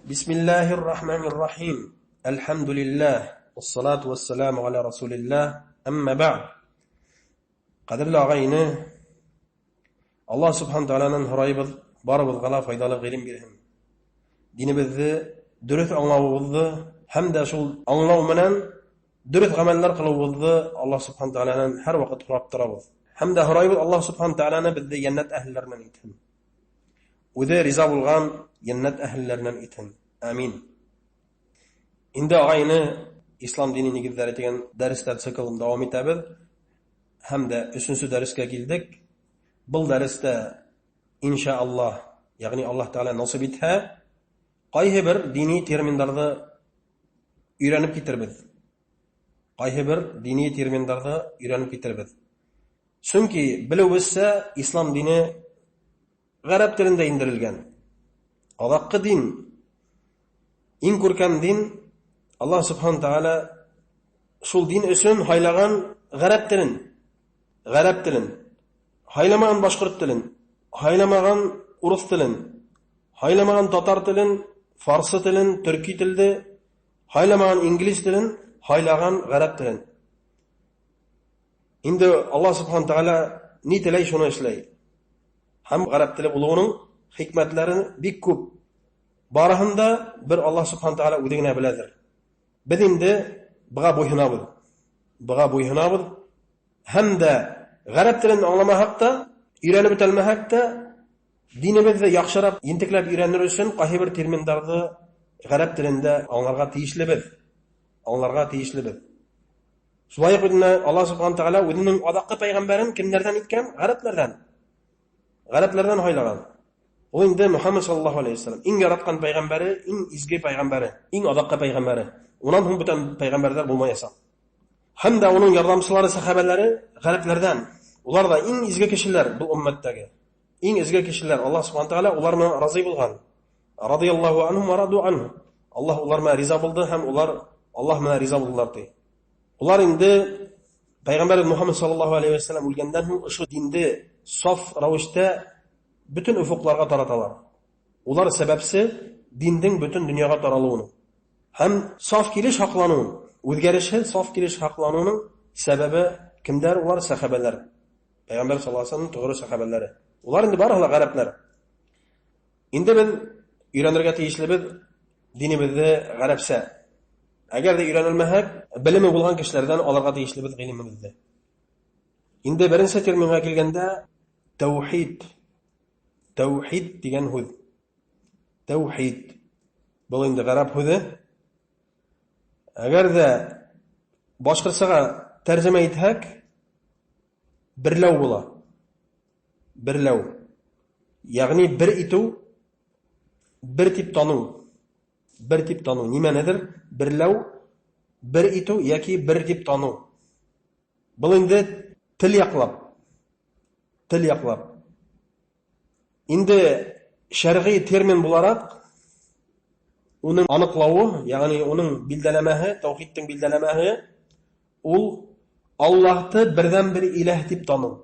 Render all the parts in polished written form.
Бисмиллаһир рахманир рахим. Әлхәмдүлилләһ. Вассалату вассаламу аля расулилләһ. Әммә бәгъд. Ҡәҙерле ағай-эне, Аллаһ субхана тәғәләнән һорайбыҙ, барыбыҙға ла файҙалы ғилем бирһен. Динебеҙҙе дөрөҫ аңлауыбыҙҙы һәм дә шул аңлау менән дөрөҫ ғәмәлләр ҡылыуыбыҙҙы Аллаһ субхана тәғәләнән һәр ваҡыт һорап торабыҙ. Һәм дә һорайбыҙ Аллаһ субхана тәғәләне беҙҙе йәннәт әһелләренән итһен. Үҙе риза булған йәннәт әһелләренән итһен. Амин. Инде ағай-эне, Ислам дине нигеҙҙәре тигән дәрестәр циклын дауам итәбеҙ. Һәм дә өсөнсө дәрескә килдек. Был дәрестә иншааллаһ, ягъни Аллаһ Тәғәлә насип итһә, ҡайһы бер дини терминдарҙы өйрәнеп китербеҙ. Ҡайһы бер дини терминдарҙы өйрәнеп китербеҙ. Сөнки белеүебеҙсә, ислам дине ғәрәп телендә индерелгән. Аҙаҡҡы дин, иң күркәм дин, Аллаһ субхана тәғәлә шул дин өсөн һайлаған ғәрәп телен, ғәрәп телен, һайламаған башҡорт телен, һайламаған урыҫ телен, һайламаған татар телен, фарсы телен, төрки телде, һайламаған инглиз телен, һайлаған ғәрәп телен. Инде Аллаһ субхана тәғәлә ни теләй, шуны эшләй. Һәм ғәрәп теле булыуының хикмәтләре бик күп. Барыһын да бер Аллаһ субхана тәғәлә үҙе генә беләҙер. Беҙ инде быға буйһонабыҙ. Быға буйһонабыҙ. Һәм дә ғәрәп телен аңламаһаҡ та, өйрәнеп бөтә тә, динебеҙҙе яҡшыраҡ ентекләп өйрәнер өсөн ҡайһы бер терминдарҙы ғәрәп телендә аңларға тейешлебеҙ. Аңларға тейешлебеҙ. Шулай уҡ Аллаһ субхана тәғәлә үҙенең аҙаҡҡы пәйғәмбәрен кемдәрҙән иткән? Ғәрәпләрҙән. Ғәрәпләрҙән һайлаған. Ул инде Мөхәммәд саллаллаһу алейһи вәсәлләм иң яратҡан пәйғәмбәре, иң изге пәйғәмбәре, иң аҙаҡҡы пәйғәмбәре. Унан һуң бүтән пәйғәмбәрҙәр булмаясаҡ. Һәм дә уның ярҙамсылары, сәхәбәләре ғәрәпләрҙән. Улар ҙа иң изге кешеләр был өммәттәге. Иң изге кешеләр. Аллаһ субхана тәғәлә улар менән разый булған. Радияллаһу анһум ва раду анһу. Аллаһ улар менән риза булды һәм улар Аллаһ менән риза булдылар ти. Улар инде Пәйғәмбәр Мөхәммәд саллаллаһу алейһи вәсәлләм үлгәндән һуң ошо динде саф рәүештә бөтөн уфуҡларға тараталар. Улар сәбәпсе диндең бөтөн донъяға таралыуының һәм саф килеш һаҡланыуын, үҙгәрешһеҙ саф килеш һаҡланыуының сәбәбе кемдәр? Улар сәхәбәләр. Пәйғәмбәр саллаллаһу алейһи вәсәлләмнең тоғро сәхәбәләре. Улар инде барыһы ла ғәрәпләр. Инде беҙ өйрәнергә тейешлебеҙ динебеҙҙе ғәрәпсә. Әгәр ҙә өйрәнелмәһәк, белеме булған кешеләрҙән алырға тейешлебеҙ ғилемебеҙҙе. Инде беренсе терминға килгәндә, тәүхид. Тәүхид тигән һүҙ. Тәүхид. Был инде ғәрәп һүҙе. Әгәр ҙә башҡортсаға тәржемә итһәк, берләү була. Берләү. Ягъни бер итеү, бер тип таныу. Бер тип таныу. Нимәнедер берләү, бер итеү йәки бер тип таныу. Был инде тел яҡлап. Тел яҡлап. Инде шәрғи термин булараҡ уның аныҡлауы, ягъни уның билдәләмәһе, тәүхидтең билдәләмәһе ул Аллаһты берҙән бер иләһ тип таныу.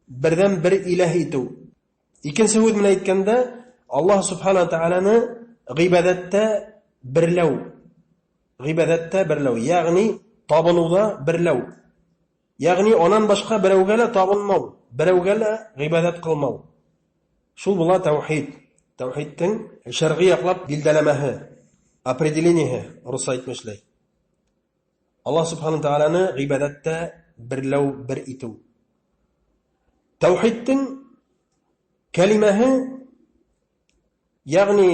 Берҙән бер иләһ итеү. Икенсе һүҙ менән әйткәндә, Аллаһ субхана тәғәләне ғибәҙәттә берләү. Ғибәҙәттә берләү, ягъни табыныуҙа берләү. Ягъни анан башҡа берәүгә лә табынмау, берәүгә лә ғибәҙәт ҡылмау. Шул була тәүхид. Тәүхидтең шәрғи яҡлап билдәләмәһе, определениеһы, урыҫса әйтмешләй. Аллаһ субхана тәғәләне ғибәҙәттә берләү, бер итеү. Тәүхидтең кәлимәһе, ягъни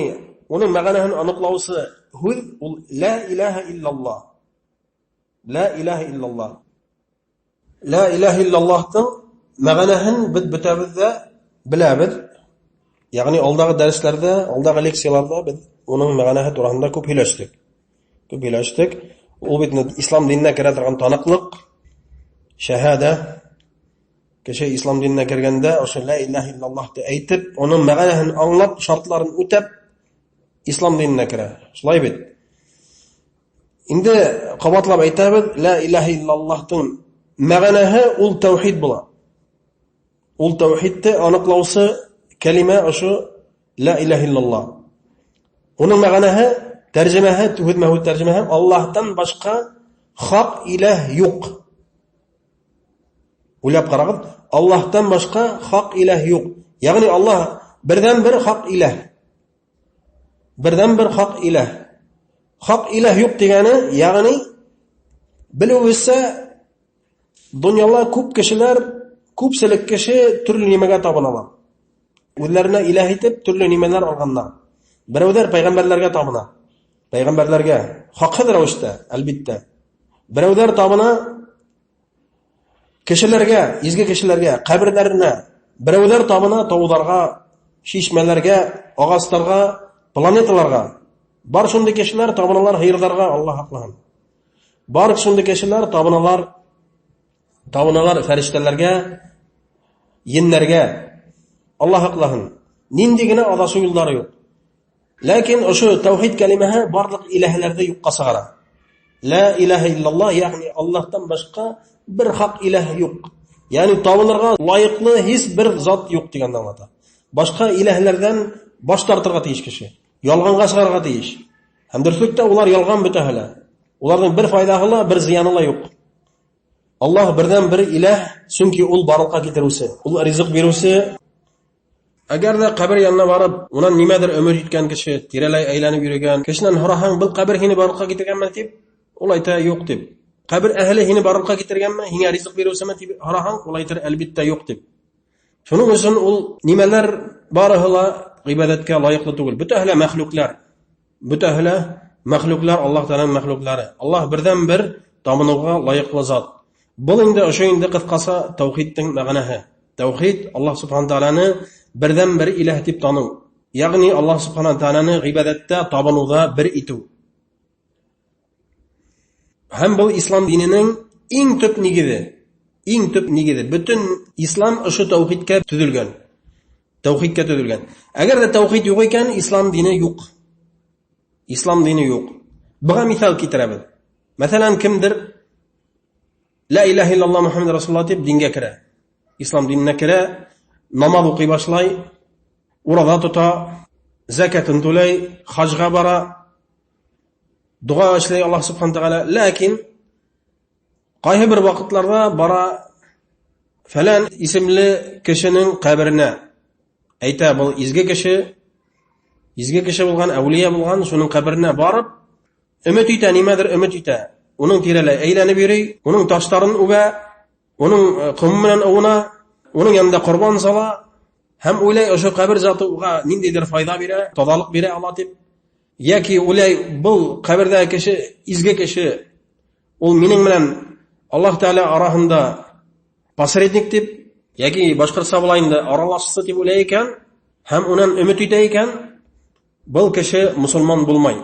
уның мәғәнәһен аныҡлаусы һүҙ ул ла илаһа иллаллаһ. Ла илаһа иллаллаһ. Ла илаһа иллаллаһтың мәғәнәһен беҙ бөтәбеҙ ҙә беләбеҙ. Ягъни алдағы дәресләрҙә, алдағы лекцияларҙа беҙ уның мәғәнәһе тураһында күп һөйләштек. Күп һөйләштек. Ул бит ислам диненә керә торған таныҡлыҡ, шәһәдә. Кеше ислам диненә кергәндә ошо ла илаһа иллаллаһты әйтеп, уның мәғәнәһен аңлап, шартларын үтәп ислам диненә керә. Шулай бит. Инде ҡабатлап әйтәбеҙ, ла илаһа иллаллаһтың мәғәнәһе ул тәүхид була. Ул тәүхидте аныҡлаусы кәлимә ошо ла илаһа иллаллаһ. Уның мәғәнәһе, тәржемәһе, һүҙмә-һүҙ тәржемәһе, Аллаһтан башҡа хаҡ иләһ юҡ. Уйлап ҡарағыҙ, Аллаһтан башҡа хаҡ иләһ юҡ. Ягъни Аллаһ берҙән-бер хаҡ иләһ. Берҙән-бер хаҡ иләһ. Хаҡ иләһ юҡ тигәне, ягъни белеүебеҙсә, донъяла күп кешеләр, күпселек кеше төрлө нимәгә табыналар. Үҙләренә иләһ итеп төрлө нимәләр алғандар. Берәүҙәр пәйғәмбәрләргә табына. Пәйғәмбәрләргә хаҡһыҙ рәүештә, әлбиттә. Берәүҙәр табына кешеләргә, изге кешеләргә, ҡәберләренә. Берәүҙәр табына тауҙарға, шишмәләргә, ағастарға, планеталарға. Бар шундай кешеләр табыналар һыйырҙарға, Аллаһ һаҡлаһын. Бар шундай кешеләр табыналар фәрештәләргә, еннәргә. Аллаһ һаҡлаһын. Ниндәй генә аҙашыу юлдары юҡ. Ләкин ошо тәүхид кәлимәһе барлыҡ иләһләрҙе юҡҡа сығара. Ла илаһа иллаллаһ, ягъни Аллаһтан башҡа бер хаҡ иләһ юҡ. Ягъни табынырға лайыҡлы һис бер зат юҡ тигәнде аңлата. Башҡа иләһләрҙән баш тартырға тейеш кеше, ялғанға сығарырға тейеш. Һәм дөрөҫлөктә улар ялған бөтәһе лә. Уларҙың бер файҙаһы ла, бер зыяны ла юҡ. Аллаһ берҙән бер иләһ, сөнки ул барлыҡҡа килтереүсе, ул ризыҡ биреүсе. Әгәр ҙә ҡәбер янына барып, унан нимәҙер өмөт иткән кеше, тирәләй әйләнеп йөрөгән кешенән һораһаң, был ҡәбер һине барлыҡҡа килтергәнме тип, ул әйтә, юҡ тип. Ҡәбер әһеле һине барлыҡҡа килтергәнме, һиңә ризыҡ биреүсеме тип һораһаң, ул әйтер, әлбиттә юҡ тип. Шуның өсөн ул нимәләр барыһы ла ғибәҙәткә лайыҡлы түгел. Бөтәһе лә мәхлүкләр. Бөтәһе лә мәхлүкләр, Аллаһ Тәғәләнең мәхлүкләре. Аллаһ берҙән бер табыныуға лайыҡлы зат. Был инде ошо инде ҡыҫҡаса тәүхидтең мәғәнәһе. Тәүхид Аллаһ Субхана Тәғәләне берҙән бер иләһ тип таныу. Ягъни Аллаһ Субхана Тәғәләне ғибәҙәттә, табыныуҙа бер итеү. Һәм был ислам диненең иң төп нигеҙе. Иң төп нигеҙе. Бөтөн ислам ошо тәүхидкә төҙөлгән. Тәүхидкә төҙөлгән. Әгәр ҙә тәүхид юҡ икән, ислам дине юҡ. Ислам дине юҡ. Быға миҫал китерәбеҙ. Мәҫәлән, кемдер Ла илаһа иллаллаһ Мухаммад Расулуллаһ тип дингә керә. Ислам диненә керә, намаҙ уҡый башлай, ураҙа тота, зәкәтен түләй, хаҗга бара, дуға эшләй Аллаһ Субхана Тәғәлә. Ләкин ҡайһы бер ваҡытларҙа бара фәлән исемле кешенең ҡәберенә. Әйтә, был изге кеше, изге кеше булған, әүлиә булған, шуның ҡәберенә барып, өмөт итә, нимәҙер өмөт итә. Уның тирәләй әйләнеп йөрөй, уның таштарын үбә, уның ҡом менән ыуына, уның янында ҡорбан сала һәм уйлай, ошо ҡәбер заты уға ниндәйҙер файҙа бирә, таҙалыҡ бирә ала тип. Йәки уйлай, был ҡәберҙәге кеше, изге кеше, ул минең менән Аллаһ Тәғәлә араһында посредник тип, йәки башҡортса була инде, аралашсы тип уйлай икән һәм унан өмөт итә икән, был кеше мосолман булмай.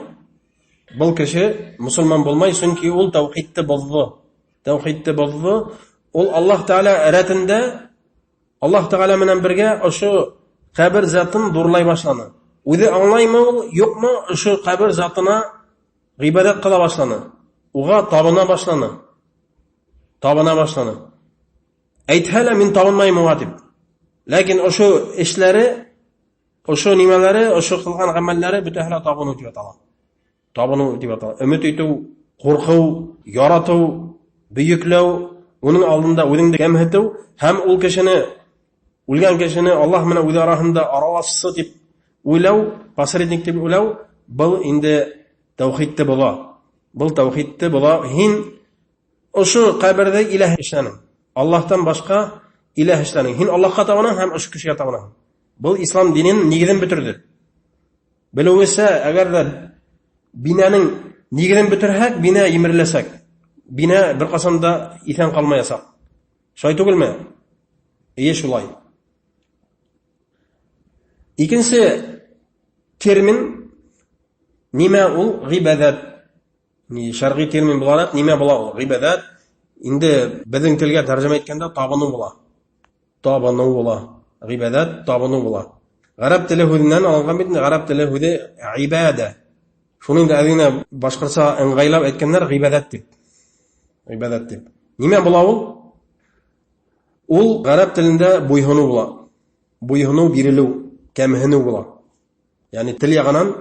Был кеше мосолман булмай, сөнки ул тәүхидте боҙҙо. Тәүхидте боҙҙо. Ул Аллаһ Тәғәлә рәтендә Аллаһ Тәғәлә менән бергә ошо ҡәбер затын ҙурлай башланы. Үҙе аңлаймы ул, юҡмы, ошо ҡәбер затына ғибәҙәт ҡыла башланы. Уға табына башланы. Табына башланы. Әйтһә лә, мин табынмайым уға тип. Ләкин ошо эшләре, ошо нимәләре, ошо ҡылған ғәмәлләре бөтәһе лә табыныу тип атала. Табыныу тип атала. Өмөт итеү, ҡурҡыу, яратыу, бөйөкләү, уның алдында үҙеңде кәмһетеү һәм ул кешене, үлгән кешене Аллаһ менән үҙе араһында аралашсы тип уйлау, посредник тип уйлау, был инде тәүхидте боҙа. Был тәүхидте боҙа. Һин ошо ҡәберҙе иләһ эшләнең. Аллаһтан башҡа иләһ эшләнең. Һин Аллаһҡа табынаһың һәм ошо кешегә табынаһың. Был ислам динен нигеҙен бөтөрҙө. Белеүебеҙсә, әгәр ҙә бинәнең нигеҙен бөтөрһәк, бинә емереләсәк. Бинә бер ҡасан да иҫән ҡалмаясаҡ. Шулай түгелме? Эйе, шулай. Икенсе термин нимә ул? Ғибәҙәт. Шәрғи термин булараҡ нимә була ул? Ғибәҙәт. Инде беҙҙең телгә тәржемә иткәндә табыныу була. Табыныу була. Ғибәҙәт табыныу була. Ғәрәп теле һүҙенән алынған бит инде, ғәрәп теле һүҙе ғибәдә. Шуны инде әҙ генә башҡортса ыңғайлап әйткәндәр ғибәҙәт тип. Ғибәҙәт тип. Нимә була ул? Ул ғәрәп телендә буйһоноу була. Буйһоноу, бирелеү, кәмһенеү була. Ягъни тел яғынан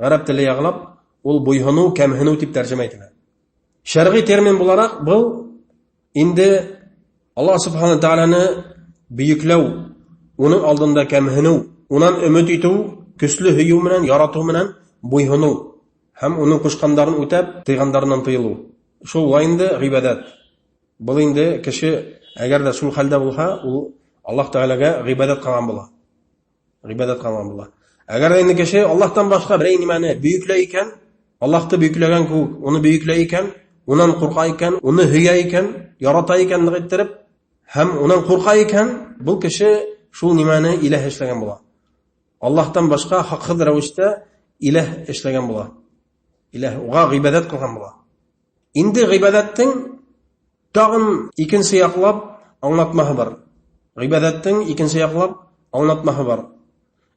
Гарәп теле яглап ул буйһыныу, кәмһенеү дип тәрҗемә ителә. Шәргый термин буларак был инде Аллаһ субхана тәгаләне бөекләү, уның алдында кәмһенеү, унан өмет итү, көсле һөйөү менән, яратыу менән буйһыныу һәм уның кушкандарын үтәп, тыйгандарынан тыйылыу. Шул була инде гыйбадәт. Был инде кеше әгәр дә шул хәлдә булһа, ул Аллаһ Тәгаләгә гыйбадәт кылган була. Гыйбадәт кылган була. Әгәр дә инде кеше Аллаһтан башка берәй нимәне бөекләй икән, Аллаһты бөекләгән кебек, уны бөекләй икән, унан курка икән, уны һөя икән, ярата икән нык иттереп, һәм унан курка икән, был кеше шул нимәне иләһ эшләгән була. Аллаһтан башка хаксыз рәвештә иләһ эшләгән була. Иләһ уга гыйбадәт кылган була. Инде гыйбадәттең тагын икенче яклап аңлатмаһы бар. Гыйбадәттең икенче яклап аңлатмаһы бар.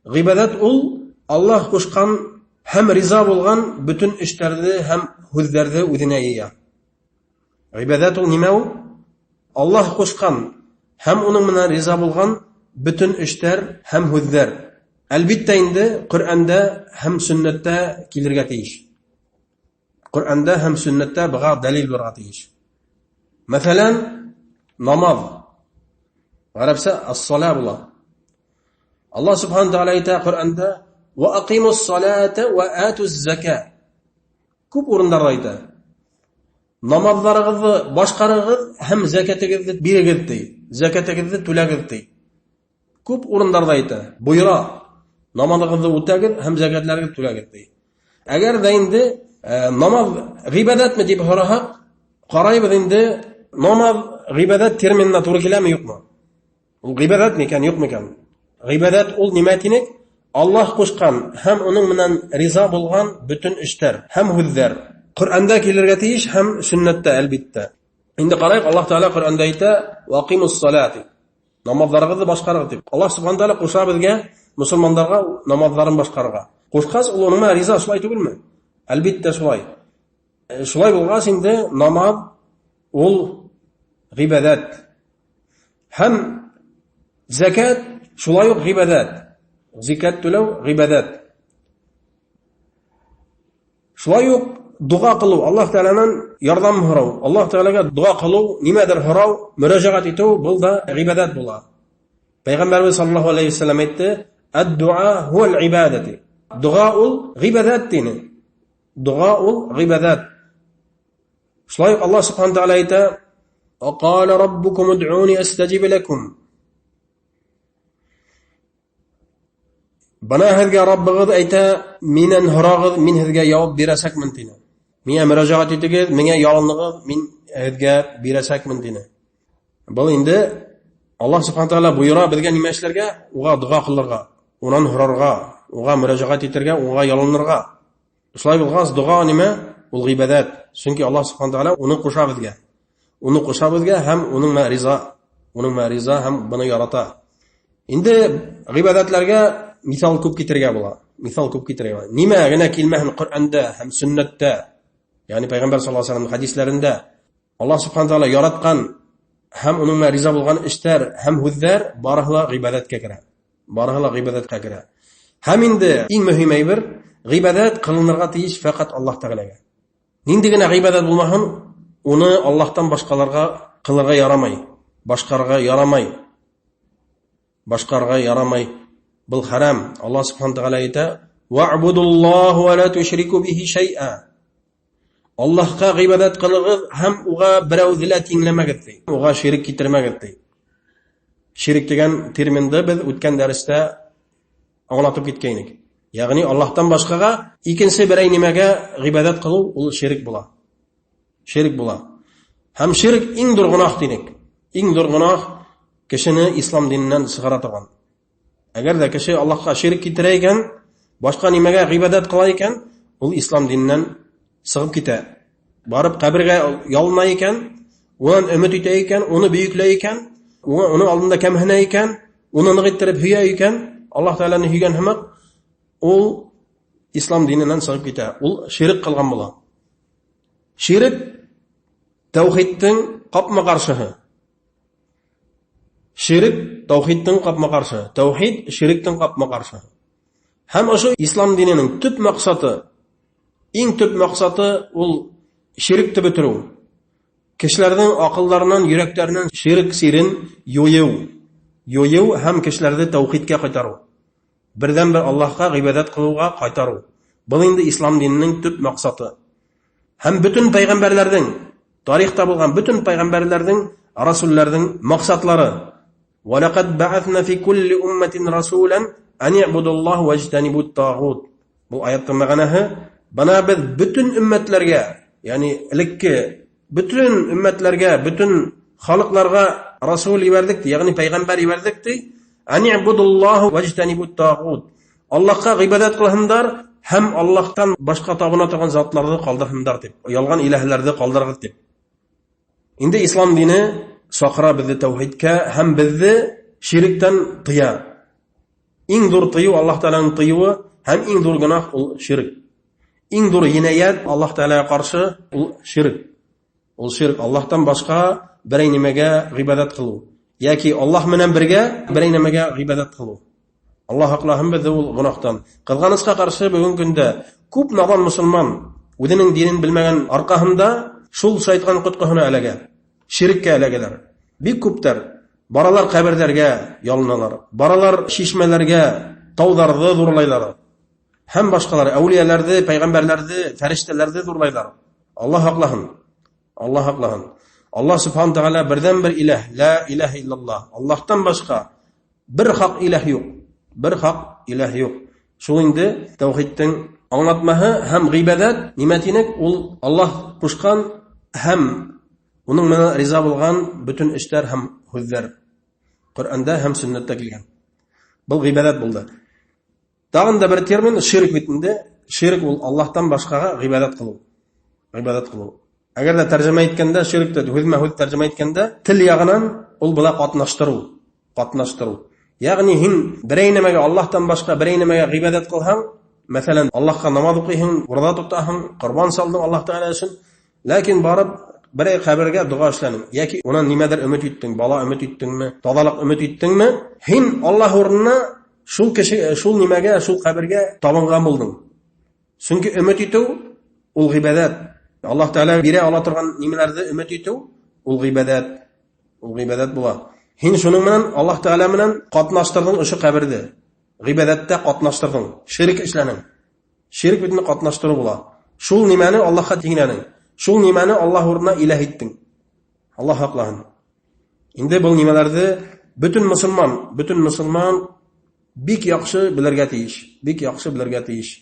Гыйбадәт ул Аллаһ кушкан һәм риза булган бөтен эшләрне һәм һүзләрне үзенә ия. Гыйбадәт ул нимә ул? Аллаһ кушкан һәм уның менән риза булган бөтен эшләр һәм һүзләр. Әлбиттә инде Коръәндә һәм сөннәттә килергә тиеш. Коръәндә һәм сөннәттә буга дәлил булырга тиеш. Мәсәлән, намаз. Гарәпчә ас-сала була. Аллаһ субхана тәгалә әйтә Коръәндә: "Ва акимус-салата ва атуз-зака". Күп урыннарда әйтә. Намазларыгызны башкарыгыз һәм закатыгызны бирегез ди. Закатыгызны түләгез ди. Күп урыннарда әйтә. Буйра. Намазыгызны үтәгез һәм закатларыгызны түләгез ди. Әгәр дә инде намаз гыйбадәтме дип һораһак, карайбыз инде намаз гыйбадәт терминына туры киләме, юкмы? Ул гыйбадәт микән, юк микән? Гыйбадәт ул нимә тинек? Аллаһ кушкан һәм уның менән риза булган бөтен эшләр һәм һүзләр. Коръәндә килергә тиеш һәм сөннәттә әлбиттә. Инде карайык, Аллаһ Тәгалә Коръәндә әйтә: "Вакимус салати". Намазларыгызны башкарыгыз дип. Аллаһ субхана тәгалә куша безгә, мусульмандарга намазларын башкарырга. Кушкач, ул уның менән риза, шулай түгелме? Әлбиттә шулай. Шулай булгач инде намаз ул гыйбадәт. Һәм закат шулай ук гыйбадәт. Закат түләү гыйбадәт. Шулай ук дуга кылу, Аллаһ Тәгаләдән ярдәм һорау, Аллаһ Тәгаләгә дуга кылу, нимәдер һорау, мөрәҗәгать итү был да гыйбадәт була. Пәйгамбәрбез саллаллаһу алейхи ва саллям әйтте: "Ад-дуа хуал ибадати". Дуга ул гыйбадәт дине. Дуга ул гыйбадәт. Шулай ук Аллаһ субхана тәгалә әйтә: "Ва раббукум удъуни астаҗиб лакум". Бына һеҙгә Раббығыҙ әйтә, минән һорағыҙ, мин һеҙгә яуап бирәсәкмен тине. Миңә мөрәжәғәт итегеҙ, миңә ялынығыҙ, мин һеҙгә бирәсәкмен тине. Был инде Аллаһ субхана тәғәлә бойора беҙгә нимә эшләргә? Уға доға ҡылырға, унан һорарға, уға мөрәжәғәт итергә, уға ялынырға. Шулай булғас, доға нимә? Ул ғибәҙәт. Сөнки Аллаһ субхана тәғәлә уны ҡуша беҙгә. Уны ҡуша беҙгә һәм уның менән риза, уның менән риза һәм быны ярата. Инде ғибәҙәтләргә миҫал күп китерергә була. Миҫал күп китерергә була. Нимә генә килмәһен Ҡөрьәндә һәм сөннәттә, ягъни Пәйғәмбәр саллаллаһу алейһи ва саллям хәдисләрендә Аллаһ субхана тәғәлә яратҡан һәм уның менән риза булған эштәр һәм һүҙҙәр барыһы ла ғибәҙәткә керә. Барыһы ла ғибәҙәткә керә. Һәм инде иң мөһим әйбер, ғибәҙәт ҡылынырға тейеш фәҡәт Аллаһ Тәғәләгә. Ниндәй генә ғибәҙәт булмаһын, уны Аллаһтан башҡаларға ҡылырға ярамай, башҡарырға ярамай. Башҡарырға ярамай. Был харам. Аллаһ субхана тәғәлә әйтә: "Ва'будуллаһу ва ла тушрику бихи шай'a". Аллаһҡа ғибәҙәт ҡылығыҙ һәм уға берәүҙе лә тиңләмәгеҙ ти. Уға ширек китермәгеҙ ти. Ширек тигән терминды беҙ үткән дәрестә аңлатып киткәйнек. Ягъни Аллаһтан башҡаға икенсе берәй нимәгә ғибәҙәт ҡылыу ул ширек була. Ширек була. Һәм ширек иң ҙур гонаһ тинек. Иң ҙур гонаһ кешене ислам диненнән сығара торған. Әгәр ҙә кеше Аллаһҡа ширек китерә икән, башҡа нимәгә ғибәҙәт ҡыла икән, ул ислам диненнән сығып китә. Барып ҡәбергә ялына икән, унан өмөт итә икән, уны бөйөкләй икән, уның алдында кәмһенә икән, уны ныҡ иттереп һөйә икән, Аллаһ Тәғәләне һөйгән һымаҡ, ул ислам диненнән сығып китә. Ул ширек ҡылған була. Ширек тәүхидтең ҡапма-ҡаршыһы. Ширек тәүхидтең ҡапма-ҡаршыһы. Тәүхид ширектең ҡапма-ҡаршыһы. Һәм ошо ислам диненең төп маҡсаты, иң төп маҡсаты ул ширекте бөтөрөү. Кешеләрҙең аҡылдарынан, йөрәктәренән ширек сирен юйыу. Юйыу һәм кешеләрҙе тәүхидкә ҡайтарыу. Берҙән-бер Аллаһҡа ғибәҙәт ҡылыуға ҡайтарыу. Был инде ислам диненең төп маҡсаты. Һәм бөтөн пәйғәмбәрләрҙең, тарихта булған бөтөн пәйғәмбәрләрҙең, расулләрҙең маҡсатлары. Ва лақад ба'аthна фи кулли умматин расулан ан i'будуллаһа ваҗтанибут тагут. Был аяттың мәғәнәһе, бына беҙ бөтөн өммәтләргә, ягъни элекке бөтөн өммәтләргә, бөтөн халыҡларға расул ебәрҙек, ягъни пәйғәмбәр ебәрҙек ти, ан i'будуллаһа ваҗтанибут тагут. Аллаһҡа ғибәҙәт ҡылһындар һәм Аллаһтан башҡа табына торған затларҙы ҡалдырһындар тип, ялған иләһләрҙе ҡалдырығыҙ тип. Инде ислам дине саҡыра беҙҙе тәүхидкә һәм беҙҙе шириктән тыя. Иң ҙур тыйыу Аллаһ Тәғәләнең тыйыуы һәм иң ҙур гонаһ ул ширк. Иң ҙур енәйәт Аллаһ Тәғәләгә ҡаршы ул ширк. Ул ширк Аллаһтан башҡа берәй нимәгә ғибәҙәт ҡылыу йәки Аллаһ менән бергә берәй нәмәгә ғибәҙәт ҡылыу. Аллаһ һаҡлаһын беҙҙе ул гонаһтан. Ҡыҙғанысҡа ҡаршы бөгөнгө көндә күп наҙан мосолман үҙенең динен белмәгән арҡаһында шул шайтан ҡотҡоһона эләгә, ширккә эләгәләр. Бик күптәр баралар ҡәберҙәргә ялыналар, баралар шишмәләргә, тауҙарҙы ҙурлайлар. Һәм башҡалар әүлиәләрҙе, пәйғәмбәрләрҙе, фәрештәләрҙе ҙурлайлар. Аллаһ һаҡлаһын. Аллаһ һаҡлаһын. Аллаһ субхана тәғәлә берҙән-бер иләһ, ла илаһа иллаллаһ. Аллаһтан башҡа бер хаҡ иләһ юҡ. Бер хаҡ иләһ юҡ. Шул инде тәүхидтең аңлатмаһы һәм ғибәҙәт нимә тинек? Ул Аллаһ ҡушҡан һәм уның менән риза булған бөтөн эштәр һәм һүҙҙәр Ҡөрьәндә һәм сөннәттә килгән. Был ғибәҙәт булды. Тағын да бер термин ширк бит инде. Ширк ул Аллаһтан башҡаға ғибәҙәт ҡылыу. Ғибәҙәт ҡылыу. Әгәр ҙә тәржемә иткәндә, ширкте һүҙмә-һүҙ тәржемә иткәндә, тел яғынан ул була ҡатнаштырыу. Ҡатнаштырыу. Ягъни һин берәй нәмәгә Аллаһтан башҡа берәй нәмәгә ғибәҙәт ҡылһаң, мәҫәлән, Аллаһҡа намаҙ уҡыйһың, ураҙа тотаһың, ҡорбан салдың Аллаһ Тәғәлә өсөн, ләкин барып берәй ҡәбергә доға эшләнең йәки унан нимәҙер өмөт иттең, бала өмөт иттеңме, таҙалыҡ өмөт иттеңме, һин Аллаһ урынына шул кеше, шул нимәгә, шул ҡәбергә табынған булдың. Сөнки өмөт итеү ул ғибәҙәт. Аллаһ Тәғәлә бирә ала торған нимәләрҙе өмөт итеү ул ғибәҙәт. Ул ғибәҙәт була. Һин шуның менән Аллаһ Тәғәлә менән ҡатнаштырҙың ошо ҡәберҙе. Ғибәҙәттә ҡатнаштырҙың, ширк эшләнең. Ширк бит инде ҡатнаштырыу була. Шул нимәне Аллаһҡа тиңләнең. Шул нимәне Аллаһ урынына иләһ иттең. Аллаһ һаҡлаһын. Инде был нимәләрҙе бөтөн мосолман бик яҡшы белергә тейеш. Бик яҡшы белергә тейеш.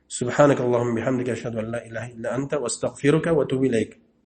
Субханакаллахумма бихамдика ашһаду ан ла илаһа илля анта ва астагфирука ва атубу илайк.